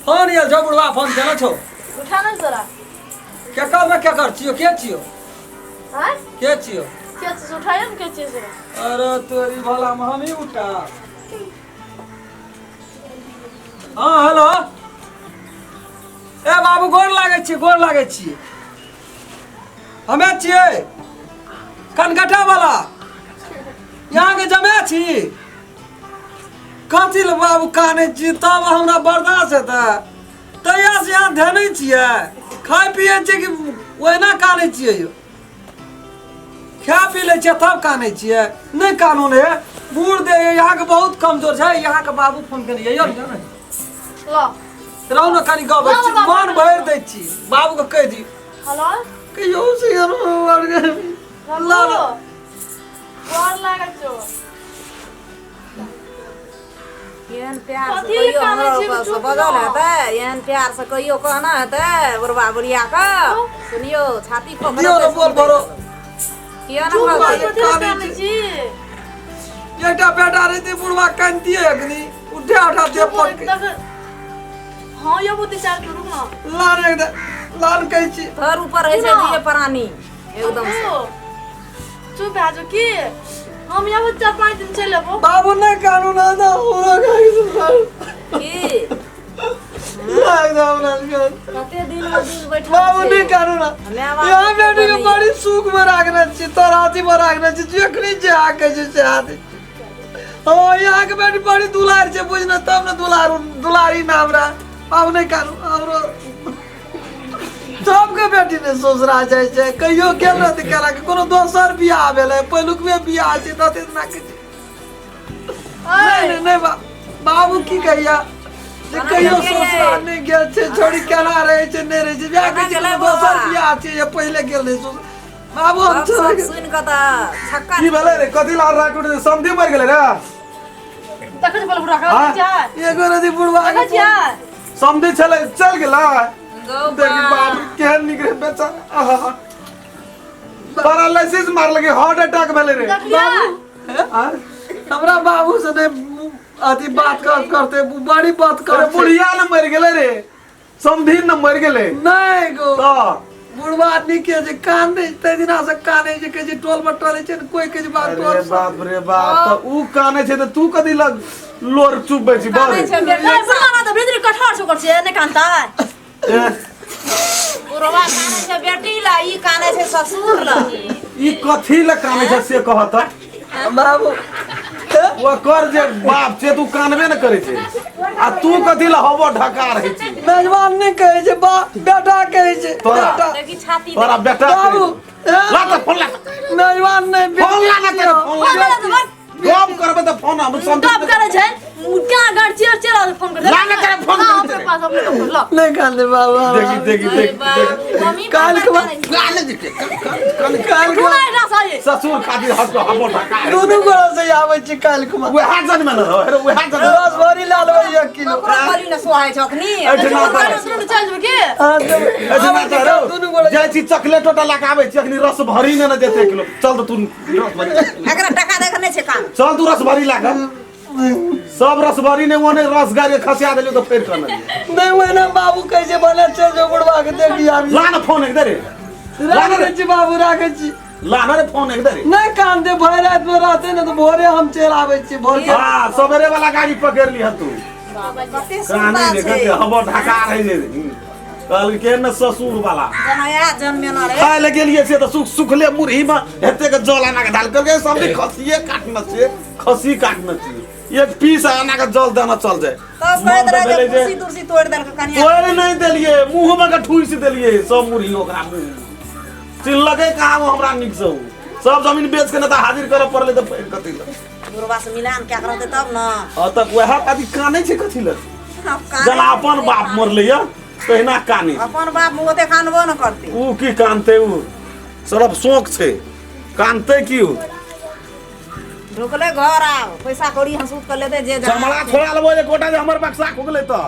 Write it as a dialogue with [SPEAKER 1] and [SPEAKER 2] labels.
[SPEAKER 1] Phone आयल छौ बुढ़वा फोन केने छौ
[SPEAKER 2] उठा ना जरा
[SPEAKER 1] केकर ने केकर छियो के छियो
[SPEAKER 2] आय
[SPEAKER 1] के छियो
[SPEAKER 2] के चीज उठायो ने के चीज
[SPEAKER 1] अरे तोरी भला में हम ही उठा हाँ हेलो ए बाबू गोर लागै छी गोर लागै छी हमे छियै कनकटा वाला यहाँके जमे छी कथी लए बाबू कानै छी तब हमरा बर्दाश्त हेतै तहिया से यहाँ धेने छियै खाइ पियै छियै कि ओहिना कानै छियै यौ खा पी लै छियै तब कानै छियै नहि कानू ने बूढ़ दे यहाँके बहुत कमजोर छै यहाँके बाबू फोन केने यौ ने
[SPEAKER 2] ल
[SPEAKER 1] रहू ने कनि गबै छी मन भरि दै छी बाबूके कहि दी
[SPEAKER 2] हेलो
[SPEAKER 1] कहियो से यार
[SPEAKER 2] बाबू गोर लागै छौ
[SPEAKER 3] एहन प्यार से
[SPEAKER 2] कथी
[SPEAKER 3] कहियो
[SPEAKER 2] कानै
[SPEAKER 3] हमरो
[SPEAKER 2] छी
[SPEAKER 3] ऊपर से
[SPEAKER 2] चुप
[SPEAKER 3] बजल
[SPEAKER 2] न।
[SPEAKER 3] हेतै एहन प्यार से कहियो कहना हेतै बुढ़बा बुढ़िया के सुनियो छाती ठोक
[SPEAKER 1] दियौ ने बोल भरो
[SPEAKER 3] किया
[SPEAKER 2] चुप
[SPEAKER 3] ने
[SPEAKER 2] भऽ
[SPEAKER 3] कहतै
[SPEAKER 2] कथी
[SPEAKER 1] कानै
[SPEAKER 2] कानै
[SPEAKER 1] छी।
[SPEAKER 2] छी
[SPEAKER 1] एकटा बेटा रहते बुढ़वा कानतियै अखनी उठा उठा दे
[SPEAKER 2] चुप
[SPEAKER 1] पटके
[SPEAKER 2] देख हाँ यो बुद्धि चार के रुक ना
[SPEAKER 1] लाल एकदम लाल कहै छी
[SPEAKER 3] थर ऊपर होइ छै
[SPEAKER 2] सुनो।
[SPEAKER 3] दिए प्राणी एकदम से
[SPEAKER 2] बाबू, चुप भए जो की हम यहाँ 4-5 दिन चलि अबो
[SPEAKER 1] बाबू नहि कानू ना ना हमरा कहै छी
[SPEAKER 3] की
[SPEAKER 1] एकदम हमरा
[SPEAKER 3] कते दिन मे दिन बैठल
[SPEAKER 1] बाबू
[SPEAKER 3] छै।
[SPEAKER 1] नहि कानू ना
[SPEAKER 3] माय बाप
[SPEAKER 1] यहाँ बेटी के
[SPEAKER 3] नहीं।
[SPEAKER 1] बड़ी सुख में राखने छी तोरा में राखने छी जखनी जे आके छै से आदि हाँ यहाँ के बेटी बड़ी दुलार छै बुझना तब ने दुलार दुलारी ना हमरा बाबू नहि कानू हमरो सबके बेटी ने ससुरा जाइ छै कहियो गेल रहतै केना के कोनो दोसर बियाह भेलै पहिलुकबे बियाह छै तते ना के नहि नहि नहि बाबू की कहिया जे कहियो ससुरा नहि गेल छै छोड़ी केना रहै छै नहि रहै छै बियाह के छै कोनो दोसर बियाह छै या पहिले गेल रहै ससुरा बाबू हम
[SPEAKER 3] गप
[SPEAKER 1] छोड़
[SPEAKER 3] सप सुनि कऽ तऽ छक्का
[SPEAKER 4] की भेलै रे कथी ला राख उठे समधी मरि गेलै रे
[SPEAKER 2] तखन बोल बुढ़ा
[SPEAKER 4] हाँ?
[SPEAKER 2] के जाय
[SPEAKER 1] एगो रति बुढ़वा के
[SPEAKER 2] देखै छियै
[SPEAKER 4] समधी छलै चल गेलै
[SPEAKER 3] गौ
[SPEAKER 4] देखी बाप रे, केहन नीक रे बेचारा आहा। पैरालिसिस मारलकै हार्ट अटैक भेलै रे
[SPEAKER 2] देखलियै
[SPEAKER 4] आँ?
[SPEAKER 1] हमरा बाबू से नहीं अथी बात कर करते बड़ी बात
[SPEAKER 4] अरे
[SPEAKER 1] कर
[SPEAKER 4] बुढ़िया ने मरि गेलै रे समधी ने मरि गेलै
[SPEAKER 1] नहीं गो
[SPEAKER 4] तऽ
[SPEAKER 1] बुढ़वा आदमी के जे कान दे तै दिना से काने जे कहै छै टोल पर टोले छै ने कोई कहै छै बात
[SPEAKER 4] अरे
[SPEAKER 1] टोल
[SPEAKER 4] बाप रे बाप तऽ ऊ कानै छै तऽ तू कथी लग लोर चुपबै छी
[SPEAKER 3] कानै
[SPEAKER 4] बड़
[SPEAKER 3] छै बेटी
[SPEAKER 2] नहीं बुढ़ा ना तऽ भीतरी कठोर छो कर छै नहि कानता
[SPEAKER 3] बुढ़वा कानै छै बेटी ला ई कानै छै ससुर ला
[SPEAKER 4] ई कथी लए कानै छै से कहत तऽ
[SPEAKER 1] बाबू
[SPEAKER 4] ओकर जे बाप छै तू कानबे ने करै छै आ तू कथी लए हबो ढका रहै छी
[SPEAKER 1] मेजबान नहि कहै छै बा बेटा कहै छै
[SPEAKER 4] तोरा।
[SPEAKER 1] बेटा
[SPEAKER 3] देखी छाती
[SPEAKER 4] तोरा बेटा
[SPEAKER 1] बाबू
[SPEAKER 4] ला तऽ फोन ला
[SPEAKER 1] मेजबान नहि
[SPEAKER 4] फोन ला ना तेरे फोन ला
[SPEAKER 2] फोन
[SPEAKER 4] गप करबै तऽ फोन हम समझ
[SPEAKER 2] गप करै छै क्या घर चेयर चेयर फोन कर
[SPEAKER 4] ला ना तेरे फोन
[SPEAKER 2] हाँ,
[SPEAKER 4] करै
[SPEAKER 2] अपने
[SPEAKER 4] छै।
[SPEAKER 2] पास अपने फोन ला
[SPEAKER 1] नहि कान दे बाबू
[SPEAKER 4] देखी देखी
[SPEAKER 3] अरे
[SPEAKER 4] देखी
[SPEAKER 3] बाप मम्मी
[SPEAKER 1] काल्हि
[SPEAKER 3] पापा
[SPEAKER 1] के
[SPEAKER 3] कानै छै।
[SPEAKER 4] काने जे कान
[SPEAKER 1] काल्हि
[SPEAKER 2] तू नहीं रह सही
[SPEAKER 4] ससुर खातिर हट हबो ढका
[SPEAKER 1] दुनू गोरा से आबै छी काल्हि कुमार
[SPEAKER 4] वएह जनमे ने रहो वएह जनमे
[SPEAKER 1] रस भरी ला लेबै एक किलो
[SPEAKER 3] ककरो गली ने सोहाय छै अखनी
[SPEAKER 4] एहिठिना तऽ
[SPEAKER 2] सुन चल जेबै के
[SPEAKER 1] हाँ, जब
[SPEAKER 4] एहिठिना
[SPEAKER 1] आबै छी
[SPEAKER 4] तऽ
[SPEAKER 1] काल्हि दुनू गोरा
[SPEAKER 4] जाइ छी चॉकलेटो टा लऽ कऽ आबै छी अखनी रस भरी ने ने जेतै किलो चल तऽ तू रस भरी
[SPEAKER 3] एकरा टका देख नहि छै काम
[SPEAKER 4] चल तू रस भरी ला कऽ सब रस भरी ने ओने रस गाड़ी खसिया देलियो तऽ फेर कऽ
[SPEAKER 1] नहीं वही बाबू कहै छै भने चल जो बुढ़वा के देखी आबी
[SPEAKER 4] ला ना फोन एक दे रे ला ना
[SPEAKER 1] राखै
[SPEAKER 4] रे
[SPEAKER 1] छी बाबू राखै छी
[SPEAKER 4] ला ना रे फोन एक दे रे
[SPEAKER 1] नहीं कान दे भरि राति में रहते ने तो भोरे हम चलि आबै छी भोर के
[SPEAKER 4] हाँ सवेरे वाला गाड़ी पकड़ ली तू
[SPEAKER 3] कते
[SPEAKER 4] कहानी
[SPEAKER 3] सुनता
[SPEAKER 4] ने
[SPEAKER 3] छै
[SPEAKER 4] कहते हबो ढका रहे जे कहल के न ससुर वाला
[SPEAKER 3] जनया जनमेना रे
[SPEAKER 4] खाय ले गेलिए से तऽ सुख सुखले मुरही में हेते के जल आना के डाल करके सब भी खसिए काटना छै खसी काटना छै एक पीस आना के जल देना चल जाए
[SPEAKER 3] तब
[SPEAKER 4] मन
[SPEAKER 3] कहैत
[SPEAKER 4] तऽ
[SPEAKER 3] रहे
[SPEAKER 4] भेलै
[SPEAKER 3] जे
[SPEAKER 4] जे
[SPEAKER 3] कुर्सी तुर्सी तोड़ि देलक कनिया
[SPEAKER 4] तोड़ि नहि देलिए मुँह में के ठूसि देलिए सब मुरही ओकरा मुँह में चिल्लकै कहाँ ओ हमरा नीक से उ सब जमीन बेच के ने तऽ हाजिर करऽ पड़लै तऽ फेर कथी लए
[SPEAKER 3] बुढ़वा से मिलान कए के रहतै तब ने
[SPEAKER 4] हँ तऽ वएह खातिर कानै छै कथी लए
[SPEAKER 3] आब कानै
[SPEAKER 4] जेना अपन बाप मरलै यऽ तहिना कानै छै।
[SPEAKER 3] अपन बाप ओते कानबो ने करतै
[SPEAKER 4] उ की कानतै उ सरफ शौक छै कानतै की उ
[SPEAKER 3] ढुकलै घर आब पैसा कौड़ी हंसूत के लेतै जे जहाँ
[SPEAKER 4] चमड़ा छोड़ा लेबो एक गोटा जे हमर बक्सा खुगलै तऽ